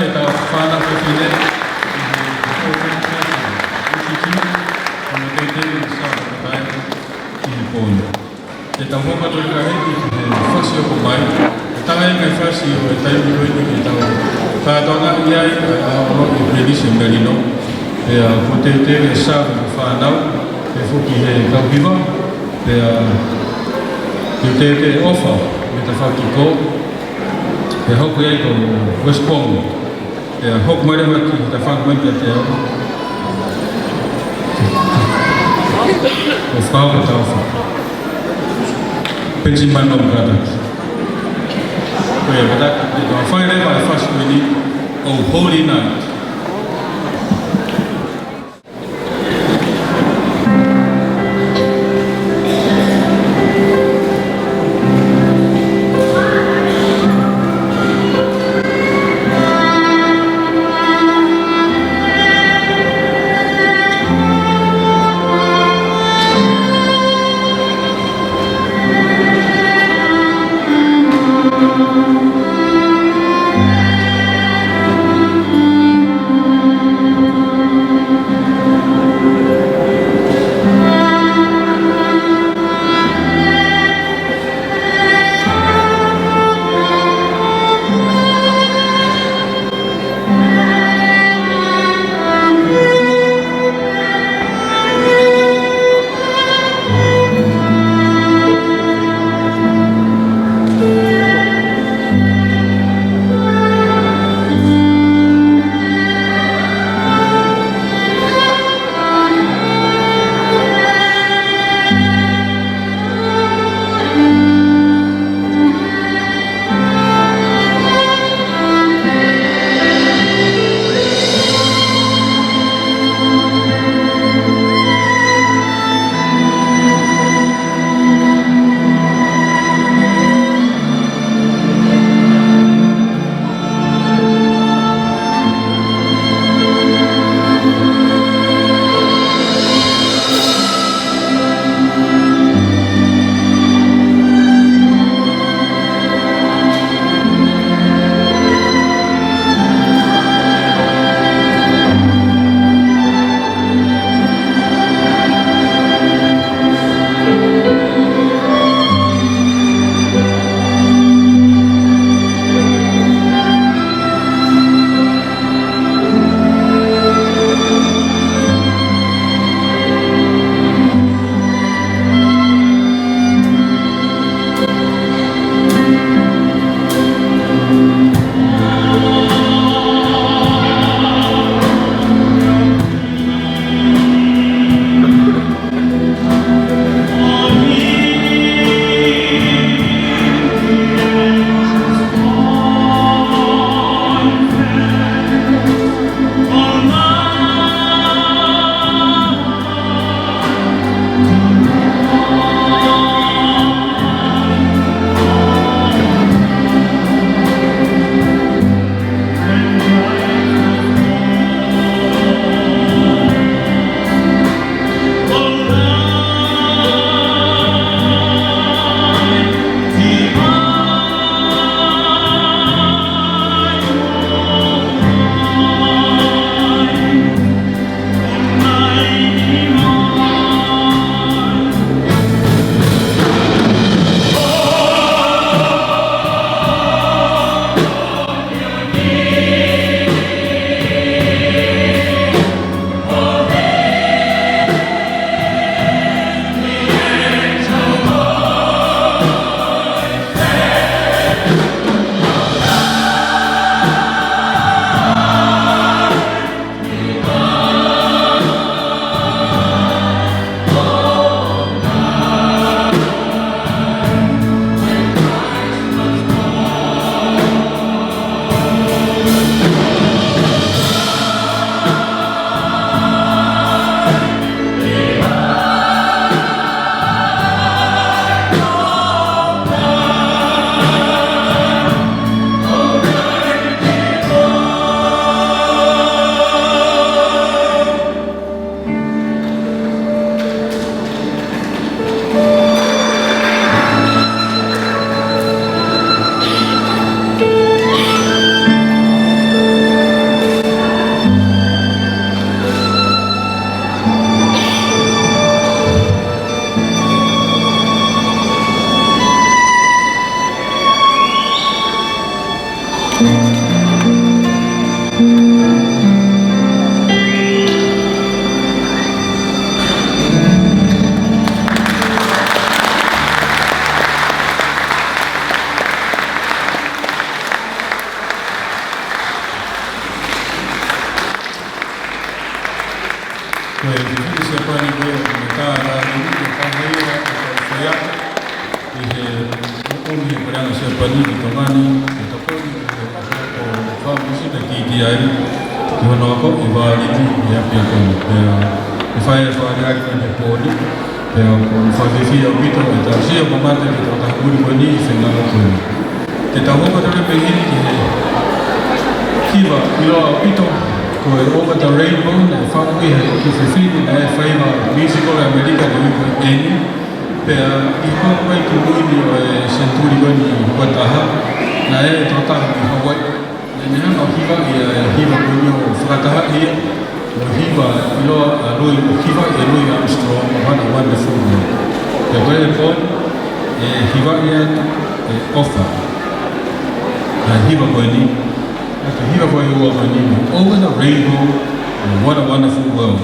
Tau fānau fefine, ʻi he Fourth Anniversary, ʻi he teitei ʻo e Sāpate ʻi he pō ni. Ke tau hoko atu ki he, ki he fasi ʻoku ʻomai. Ko e taha ia e ngaahi fasi ʻo e taimi ko eni ke tau fakatokangaʻi ai ʻa e ʻaho ʻo e Pelisi Melino. Pea ko e teitei ʻo e Sāpate fānau, pea foki he kau hiva, pea ko e teitei ʻofa mei he tafaʻaki ko ē, pea hoko ai ko West Pong. Pea hoko mai leva ki he tafaʻaki mai pea te au. ʻO fakahoko e tau fa. Penisi mano kātaki. Ko ia kātaki, te tau fai leva e fasi ko eni, Oh Holy Night. Ko e fefine Siapani ko ē, ʻoku ne tā lāngilangi, ko e fānau ia ʻoku fai atu ʻi he ʻomi he puleʻanga Siapani ki Tonga ni, ke tokoni ki he ʻaho ʻo e fakaʻosi na ki ki ai, ki hono akoʻi e vāliti ʻi he ʻapiako ni. Pea ʻe fai e fakaʻaliʻali ʻi he pō ni, pea ʻoku ou fakafiefia ʻaupito ʻi he tausia ʻo mamata ki he tokotaha muli ko eni ʻi he fengaʻa ko eni. Te tau hoko atu pē heni ki he hiva ʻiloa ʻaupito, ko e Over the Rainbow, naʻe faʻu ʻe he kiʻi fefine naʻe faiva musical ʻa ʻAmelika ko eni. Pea ʻi he konga ko ē ki mui ni ʻo e senituli ko eni ua taha, naʻe tokotaha mei Hawaiʻi. Naʻá ne hanga ʻo hivaʻi ʻa e hiva ko eni ʻo fakatahaʻi ia mo e hiva ʻiloa ʻa Louis, ʻo hivaʻi ʻe Louis Armstrong, What a Wonderful World. Pea ko e pō ni, ʻe hivaʻi atu ʻe ʻOfa ʻa e hiva ko eni, ʻa e hiva ko ē ʻe ua ko eni, Over the Rainbow, What a Wonderful World.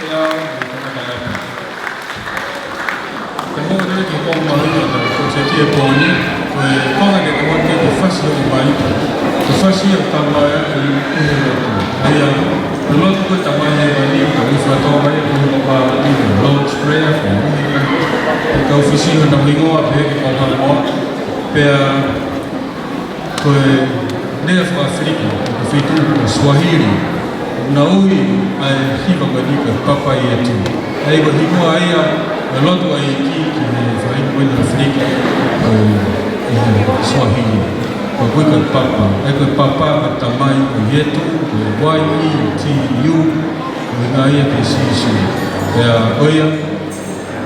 Ia, ʻe tangata ʻi ʻapi. Te mou ʻoatu e kiʻi konga mahuʻinga ʻo e kōseti he pō ni, ko e konga te ke ʻoatu ke fasi ʻo mai, ko e fasi ʻo e tamai ʻi, ʻi he lotu. ʻA ia, ko e lotu ko e Tamai Hēvani, ka u fakatonga mai, ko e hono pā ni, Lord's Prayer, ko e ʻuhinga, ʻe kau fisi hono hingoa, pehē ki he konga mo, pea ko e lea faka-ʻAfilika, ko e feituʻu ko Swahili, naʻe ui ʻa e hiva ko eni ko e Papa ʻIetu. ʻA ia ko e hingoa ia ʻo e lotu ʻa e ʻEiki ki he faʻahinga ko eni ʻAfilika, ko e, ʻi he Swahili. Ko e ui ko e Papa, ʻa ia ko e Papa ko e Tamai, ko ʻIetu, ko e Y E T U, ko e ʻuhinga ia ki he Sīsū. Pea ko ia,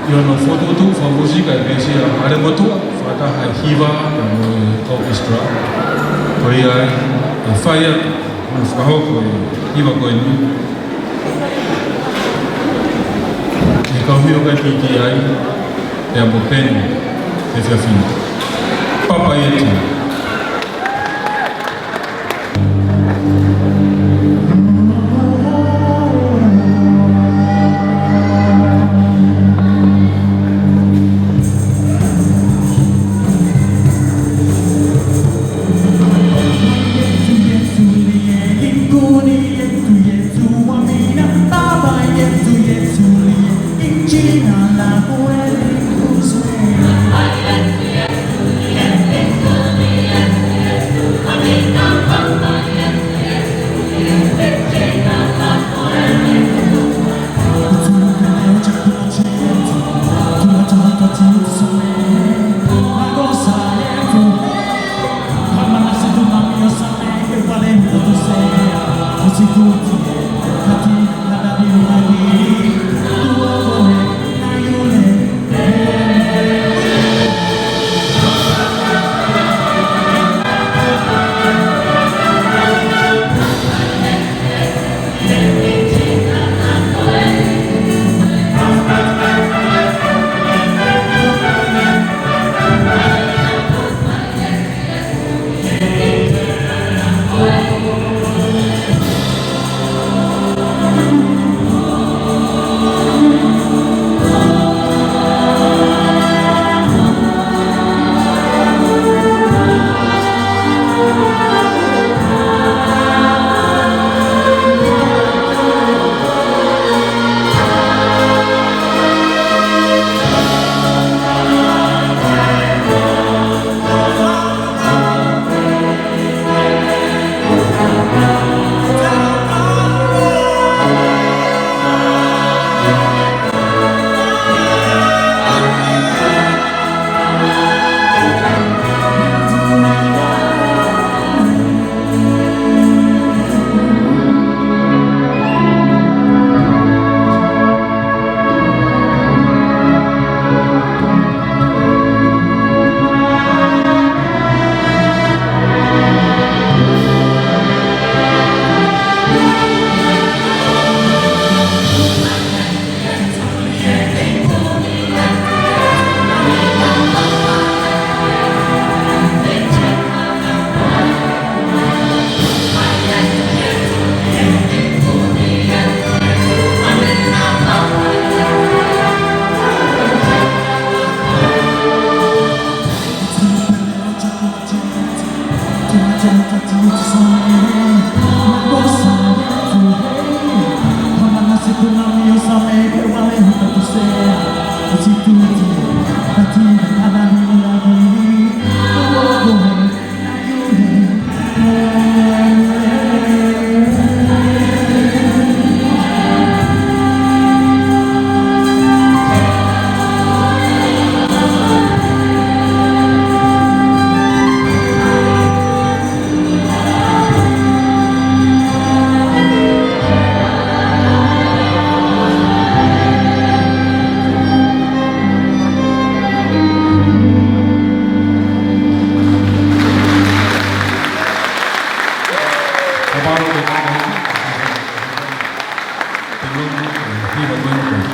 ʻi hono fokotuʻutuʻu fakamusika ʻe Mīsia ʻAlemotuʻa, fakataha e hiva mo e orchestra. Ko ia ai, ʻe fai atu, mo fakahoko e hiva ko eni. ʻE kau hiva kai piti ai, ʻe amo peni, ʻe fiafina. Papa ʻIetu.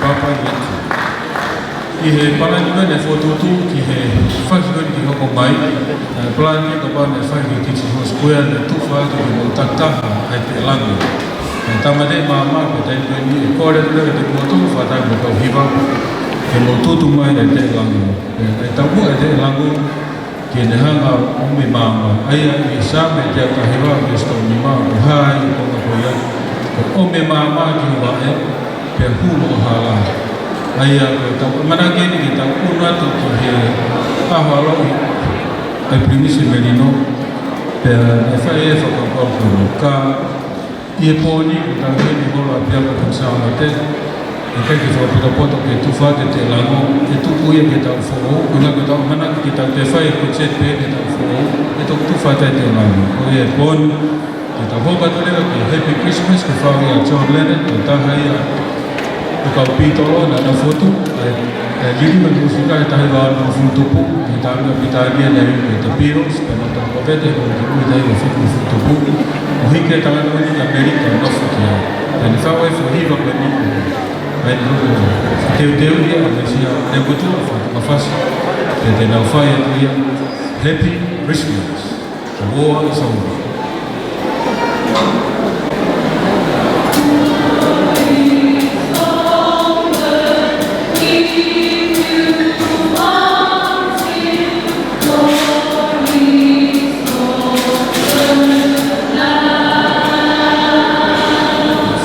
Papa ʻIetu. ʻI he palani ko eni naʻe fokotuʻutuʻu ki he fasi ko eni ke hoko mai, ʻa e palani ko eni naʻe fai ʻe he Kitihosi ko ia naʻe tufa atu ki he motu takitaha ʻa e Pēlami. Tāmateʻi māmā pē taimi ko eni, ʻe kole atu leva kiate kimoutolu, fakataha mo e kau hiva, ke mou tutu mai ʻi he teʻelango. Pea ʻi he taumuʻa ʻa e teʻelango, ke ne hanga ʻo ʻomi e māmā. ʻA ia ʻi he Saame teau taha hiva, veesi tolu nima, ʻoku hā ai e konga ko ia, ko e ʻomi e māmā ki ho vaʻe, pea hulu ho hala. ʻA ia ko ʻetau ʻamanaki eni ke tau ʻunu atu ki he ʻaho ʻaloʻi ʻa e Pilinisi Melino, pea naʻe fai e fakakaukau ko eni. Ka ʻi he pō ni, ko ʻetau heni holo ʻapiako Kuini Sālote, ʻe ʻikai ke fakapotopoto ke tufa atu e teʻelango, ʻe tuku ia ki he taʻu foʻou, ko e ʻuhinga ko ʻetau ʻamanaki ke tau toe fai e project pē ʻi he taʻu foʻou, ʻe toki tufa atu e teʻelango. Ko ia e pō ni, ke tau hoko atu leva ki he Happy Christmas, ke fai ʻe John Lennon, ko e taha ia ʻo e kau Pītolo naʻa na fotu, ʻa e, ʻa e liliu ʻa e mūsika he taha hiva nima fitu tupu, ʻi he taimi ʻa Pilitānia naʻe ui ko e The Beatles, pea naʻa na toki movete he taha hiva fitu fitu tupu, ʻo hiki e talanoa ni ki ʻAmelika nofo ki ai. Pea ne fai e foʻi hiva ko eni, pea ne hoko teuteu ia, ʻa e meʻa sia ne kotu, ʻa e fatu mafasi, pea te nau fai atu ia, Happy Christmas. The war is over.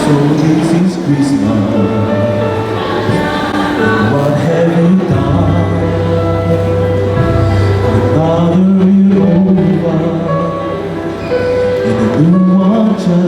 So this is Christmas. What have you done? Another year over, and a new one just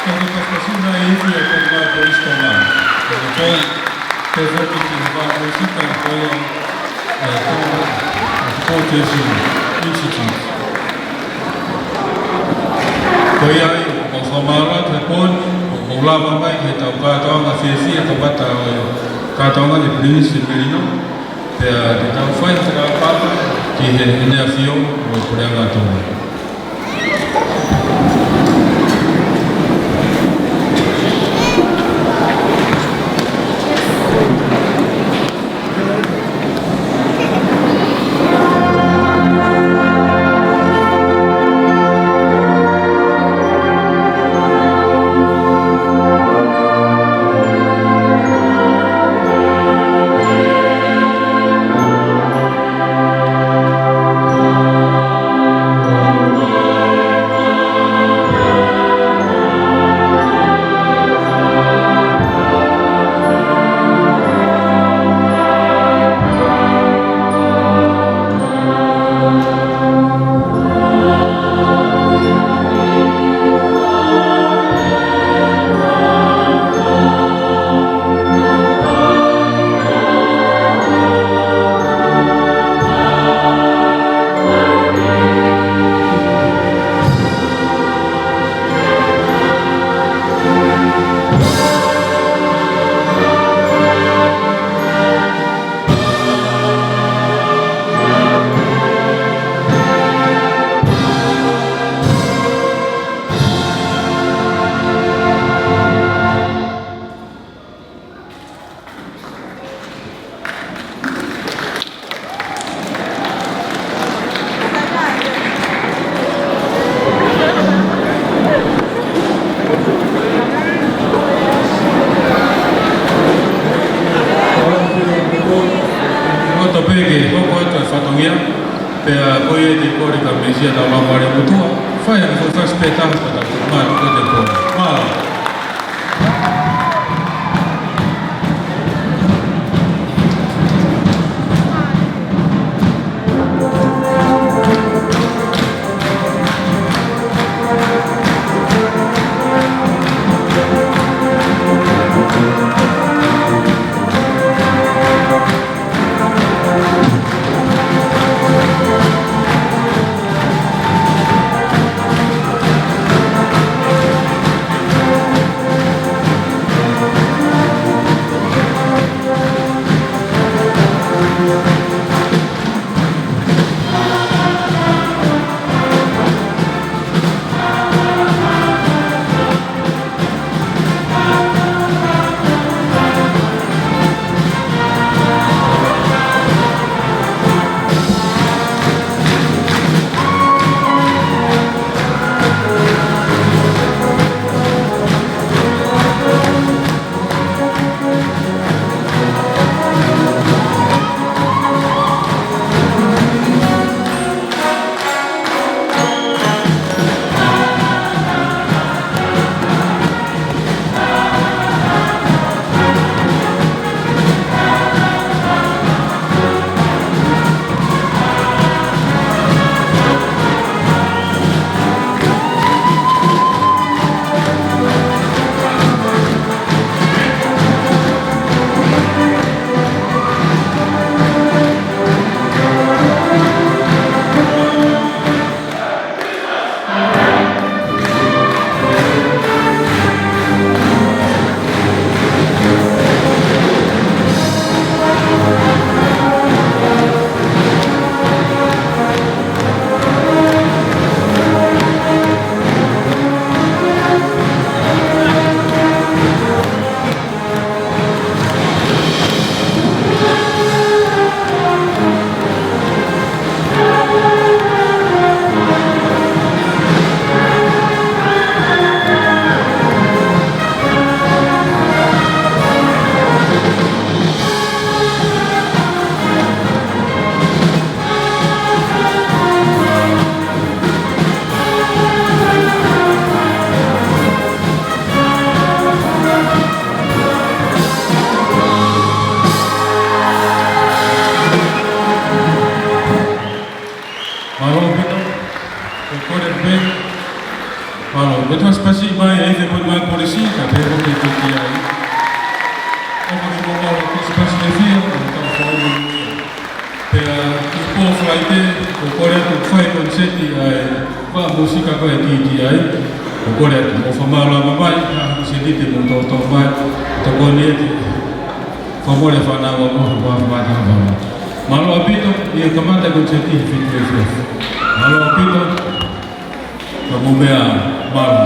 Ko e pasipasi naʻe ifi ʻe he Tonga Police Command. Ko e poi, pehē foki ki he vā Police Command, ʻa e Tonga Coordination Institute. Ko ia ai, ʻoku ou fakamālō atu he pō ni, ʻoku ou lava mai ki heʻetau kātoanga fiefia, kamata ʻa e kātoanga ʻi he Pilinisi Melino, pea te tau fai ha fakatapu ki he, ʻEne ʻAfio mo e Puleʻanga Tonga. Loto pē ke hoko atu e fatongia, pea ko ia te u kole ki he kau mesia, tau lau mālie motuʻa, fai ha kiʻi fasi pē taha, pea tau mātuku atu e pō. Mālō. Mālō, mo e pasipasi mai ʻe he Fefine Policy, ka pehē foki ki ai. ʻOfa ke mou maʻu ha Kilisimasi fiefia, mo e Tauʻatāina. Pea ʻi he pō Falaite, ʻoku ou kole atu ke fai koniseti ʻa e vaʻa mūsika ko e T T I. ʻOku ou kole atu, mou fakamālō mai, ʻa e koniseti te mou toʻotoʻo mai, tokoni ʻEiki. Fakamole fānau a mo ha pā fānau. Mālō ʻaupito, ʻi he kamata koniseti he fitu efiafi. Mālō ʻaupito, ka mou meʻa, mālō.